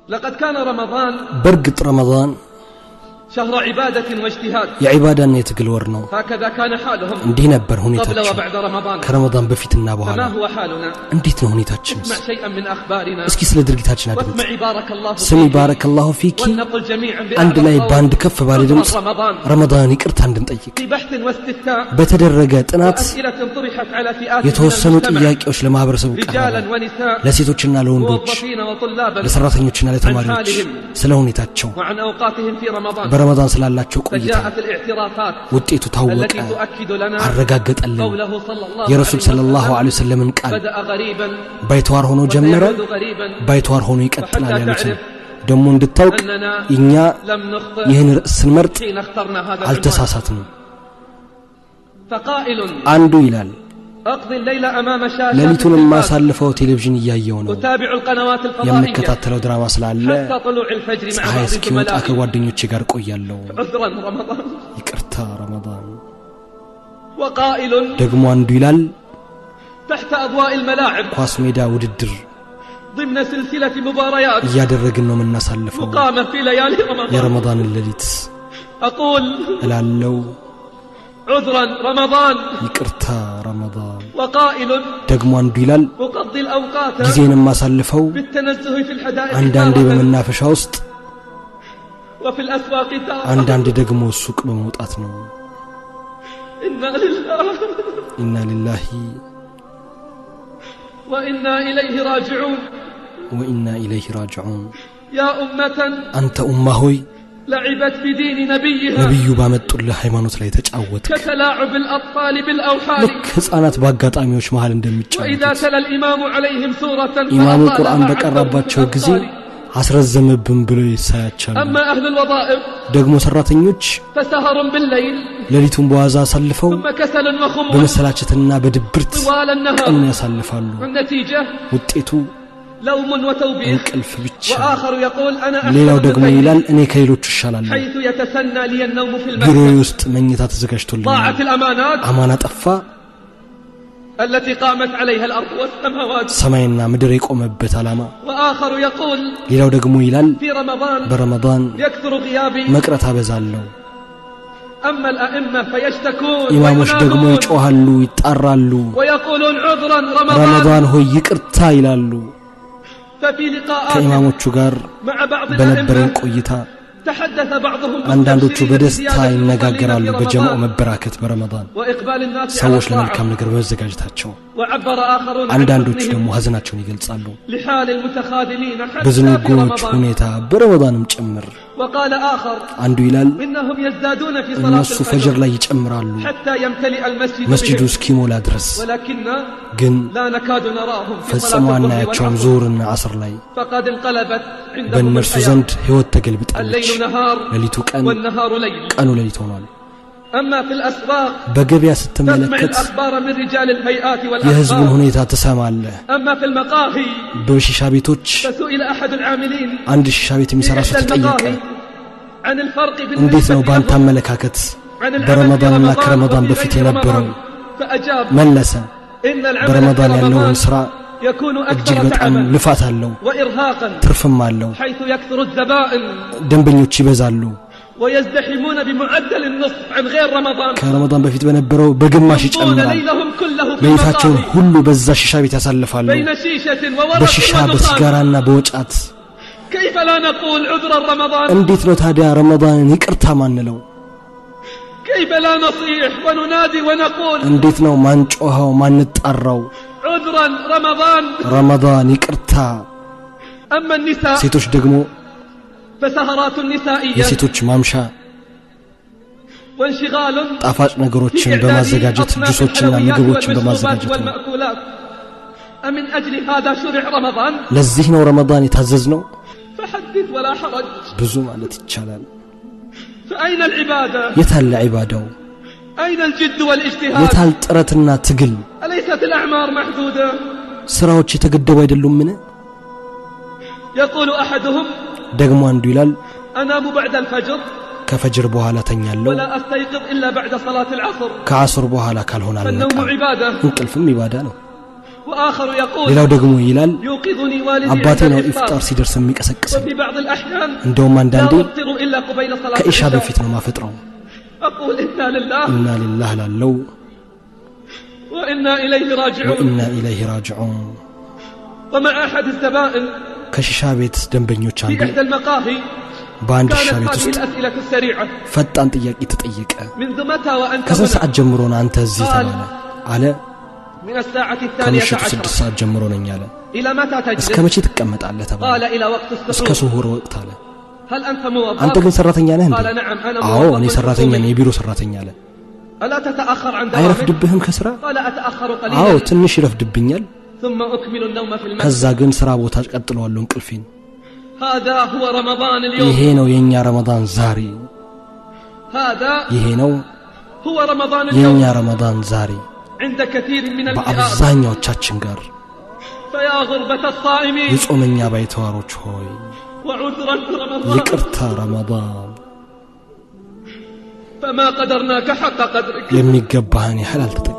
لقد كان رمضان በእርግጥ ረመዳን شهر عبادة واجتهاد የዒባዳና የትግል ወር ነው። هكذا كان حالهم እንዲህ ነበር قبل ሁኔታቸው وبعد رمضان ከረመዳን በፊትና በኋላ። فما هو حالنا؟ እንዴት ነው ሁኔታችንስ? اسمع شيئا من أخبارنا እስኪ ስለ ድርጊታችን አድምጥ። واسمعي بارك الله ስሚ فيك بارك الله فيك። ولنقل جميعا አንድ بأعلى ላይ صوت በአንድ ከፍ ባለ ድምፅ عذرا رمضان ረመዳን ይቅርታ እንድንጠይቅ في بحث واستفتاء በተደረገ ጥናት وأسئلة طرحت على فئات من የተወሰኑ المجتمع ጥያቄዎች ለማህበረሰቡ ቀረበ። رجالا ونساء ለሴቶችና ለወንዶች፣ موظفين وطلابا ለሰራተኞችና ለተማሪዎች ስለ ሁኔታቸው وعن أوقاتهم في رمضان በረመዳን ስላላቸው ቆይታ فجاءت الاعترافات ውጤቱ ታወቀ፣ التي تؤكد لنا አረጋገጠልን قوله صلى الله የረሱል عليه صلى الله وسلم عليه وسلم ን ቃል بدأ غريبا ባይተዋር ሆኖ ጀመረ፣ وسيعود غريبا ባይተዋር ሆኖ ይቀጥላል وحتى ያሉትን تعرف ደግሞ እንድታውቅ أننا እኛ لم نخطئ ይህን ርዕስ ስንመርጥ حين اخترنا هذا العنوان አልተሳሳትንም። فقائل አንዱ ይላል أقضي الليل أمام شاشات ሌሊቱን التلفاز የማሳልፈው ቴሌቪዥን እያየው ነው፣ أتابع القنوات الفضائية የምከታተለው ድራማ ስላለ حتى طلوع الفجر مع ፀሐይ بعض እስኪወጣ زملائي ከጓደኞቼ ጋር ቆያለሁ። عذرا رمضان ይቅርታ ረመዳን። وقائل ደግሞ አንዱ ይላል تحت أضواء الملاعب ኳስ ሜዳ ውድድር ضمن سلسلة مباريات እያደረግን ነው የምናሳልፈው مقامة في ليالي رمضان የረመዳንን ሌሊት أقول እላለው عذرا رمضان ይቅርታ ረመዳን። وقائل ደግሞ አንዱ ይላል أقضي الأوقات ጊዜን የማሳልፈው بالتنزه في الحدائق አንዳንዴ تارة በመናፈሻ ውስጥ وفي الأسواق تارة አንዳንዴ ደግሞ ሱቅ በመውጣት ነው። إنا لله ኢና ሊላሂ وإنا إليه راجعون ወኢና ኢለይሂ ራጅዑን። يا أمة አንተ ኡማ ሆይ لعبت بدين نبيها ነቢዩ ባመጡልህ ሃይማኖት ላይ ተጫወትክ። كتلاعب الأطفال بالأوحال ልክ ሕፃናት በአጋጣሚዎች መሃል وإذا እንደሚጫወቱት تلا الإمام عليهم سورة ኢማሙ ቁርአን فأطالها عدوا في በቀራባቸው ጊዜ الأبصار አስረዘመብን ብለው ይሳያቻሉ። أما أهل الوظائف ደግሞ ሰራተኞች فسهر بالليل ሌሊቱን በዋዛ አሳልፈው ثم كسل وخمول በመሰላቸትና በድብርት طوال النهار ቀኑን ያሳልፋሉ። والنتيجة ውጤቱ لوم وتوبيخ እንቅልፍ ብቻ። وآخر يقول أنا أحسن ሌላው من ደግሞ غيري ይላል እኔ ከሌሎቹ እሻላለሁ፣ حيث يتسنى لي النوم في ቢሮዬ المكتب ውስጥ መኝታ ተዘጋጅቶልኛል። ضاعت الأمانات አማና ጠፋ፣ التي قامت عليها الأرض والسماوات ሰማይና ምድር የቆመበት ዓላማ። وآخر يقول ሌላው ደግሞ ይላል في رمضان በረመዳን يكثر غيابي መቅረት አበዛለሁ። أما الأئمة فيشتكون ኢማሞች ደግሞ وينادون ይጮሃሉ፣ ይጣራሉ። ويقولون عذرا رمضان ረመዳን ሆይ ይቅርታ ይላሉ። ففي لقاءات ከኢማሞቹ ጋር مع بعض በነበረን الأئمة ቆይታ تحدث بعضهم አንዳንዶቹ مستبشرين በደስታ بزيادة المصلين ይነጋገራሉ في በጀማው رمضان መበራከት በረመዳን وإقبال الناس على ሰዎች الطاعة ለመልካም ነገር በመዘጋጀታቸው፣ وعبر آخرون عن አንዳንዶቹ حزنهم ደግሞ ሀዘናቸውን ይገልጻሉ لحال المتخاذلين حتى في በዝንጉዎች رمضان ሁኔታ በረመዳንም ጭምር። وقال آخر አንዱ ይላል إنهم يزدادون في صلاة እነሱ ፈጅር الفجر ላይ ይጨምራሉ حتى يمتلئ المسجد መስጂዱ بهم እስኪሞላ ድረስ፣ ولكن ግን لا نكاد نراهم في صلاة ፈጽሞ الظهر አናያቸውም والعصر ዙሁርና ዐስር ላይ። فقد انقلبت عندهم በእነርሱ الحياة ዘንድ ሕይወት ተገልብጣለች። الليل نهار ሌሊቱ ቀን፣ والنهار ليل ቀኑ ሌሊት ሆኗል። أما في الأسواق በገበያ تسمع ስትመለከት الأخبار من رجال الهيئات የሕዝቡን والأخبار ሁኔታ ትሰማለህ። أما في المقاهي በሺሻ ቤቶች فسئل أحد العاملين አንድ ሺሻ ቤት في የሚሠራ ሰው إحدى ተጠየቀ። المقاهي عن الفرق እንዴት ነው بالنسبة በአንተ لهم አመለካከት عن العمل في በረመዳንና رمضان ከረመዳን وفي በፊት غير የነበረው? رمضان فأجاب መለሰ፣ إن العمل في በረመዳን ያለውን رمضان ሥራ يكون እጅግ أكثر በጣም تعبا ልፋት አለው፣ وإرهاقا ትርፍም አለው። حيث يكثر الزبائن ደንበኞች ይበዛሉ። ويزدحمون بمعدل النصف عن غير رمضان ከረመዳን በፊት በነበረው በግማሽ يمضون ይጨምራል። ليلهم كله في ሌሊታቸውን المقاهي ሁሉ በዛ ሺሻ ቤት ያሳልፋሉ። بين شيشة وورق በሺሻ ودخان በሲጋራና በወጫት። كيف لا نقول عذرا رمضان እንዴት ነው ታዲያ ረመዳንን ይቅርታ ማንለው? كيف لا نصيح وننادي ونقول እንዴት ነው ማንጮኸው ማንጣራው? عذرا رمضان ረመዳን ይቅርታ። أما النساء ሴቶች ደግሞ فسهرات نسائية የሴቶች ማምሻ وانشغال ጣፋጭ في ነገሮችን إعداد በማዘጋጀት أصناف ጁሶችና الحلويات ምግቦችን والمشروبات በማዘጋጀት ነው። والمأكولات أمن أجل هذا شرع رمضان ለዚህ ነው ረመዳን የታዘዝነው። فحدث ولا حرج ብዙ ማለት ይቻላል። فأين العبادة የታለ ዒባዳው? أين الجد والاجتهاد የታል ጥረትና ትግል? أليست الأعمار محدودة ስራዎች የተገደቡ አይደሉምን? يقول أحدهم ደግሞ አንዱ ይላል أنام بعد الفجر ከፈጅር በኋላ ተኛለሁ፣ ولا أستيقظ إلا بعد صلاة العصر ከዐስር በኋላ ካልሆነ فالنوم አልነቃም። عبادة እንቅልፍም ኢባዳ ነው። وآخر يقول ሌላው ደግሞ ይላል يوقظني والدي አባቴ عند ነው الإفطار ኢፍጣር ሲደርስ የሚቀሰቅሰኝ። وفي بعض الأحيان እንደውም لا አንዳንዴ أفطر إلا قبيل صلاة ከኢሻ العشاء በፊት ነው ማፈጥረው። أقول إنا لله ኢና ሊላህ ላለው وإنا إليه راجعون። ወኢና ኢለይሂ ራጅዑን። ومع أحد الزبائن ከሺሻ ቤት ደንበኞች في አንዱ إحدى المقاهي በአንድ ሺሻ كانت ቤት هذه ውስጥ الأسئلة السريعة ፈጣን ጥያቄ ተጠየቀ። منذ متى وأنت ከስንት هنا؟ ሰዓት ጀምሮ ነው አንተ እዚህ ተባለ። አለ من الساعة الثانية ከምሽቱ عشرة 6 ሰዓት ጀምሮ ነኝ አለ። إلى متى እስከ تجلس؟ መቼ ትቀመጣለህ ተባለ። قال إلى وقت እስከ السحور ስሁር ወቅት አለ። هل أنت አንተ موظف؟ ግን ሰራተኛ ነህ እንዴ? قال نعم أنا አዎ እኔ موظف ሰራተኛ حكومي ነኝ፣ የቢሮ ሰራተኛ አለ። ألا تتأخر عن دوامك؟ አይረፍድብህም ከስራ? قال أتأخر አዎ قليلا ትንሽ ይረፍድብኛል። ثم أكمل النوم في المسجد ከዛ ግን ስራ ቦታ ቀጥለዋለሁ እንቅልፌን። هذا هو رمضان اليوم ይሄ ነው የኛ ረመዳን ዛሬ። هذا ይሄ ነው هو رمضان የኛ اليوم ረመዳን ዛሬ عند كثير من الفئات በአብዛኛዎቻችን ጋር። فيا غربة الصائمين የጾመኛ ባይተዋሮች ሆይ وعذرا رمضان ይቅርታ ረመዳን፣ فما قدرناك حق قدرك የሚገባህን ያህል አልተጠቀምንብህም።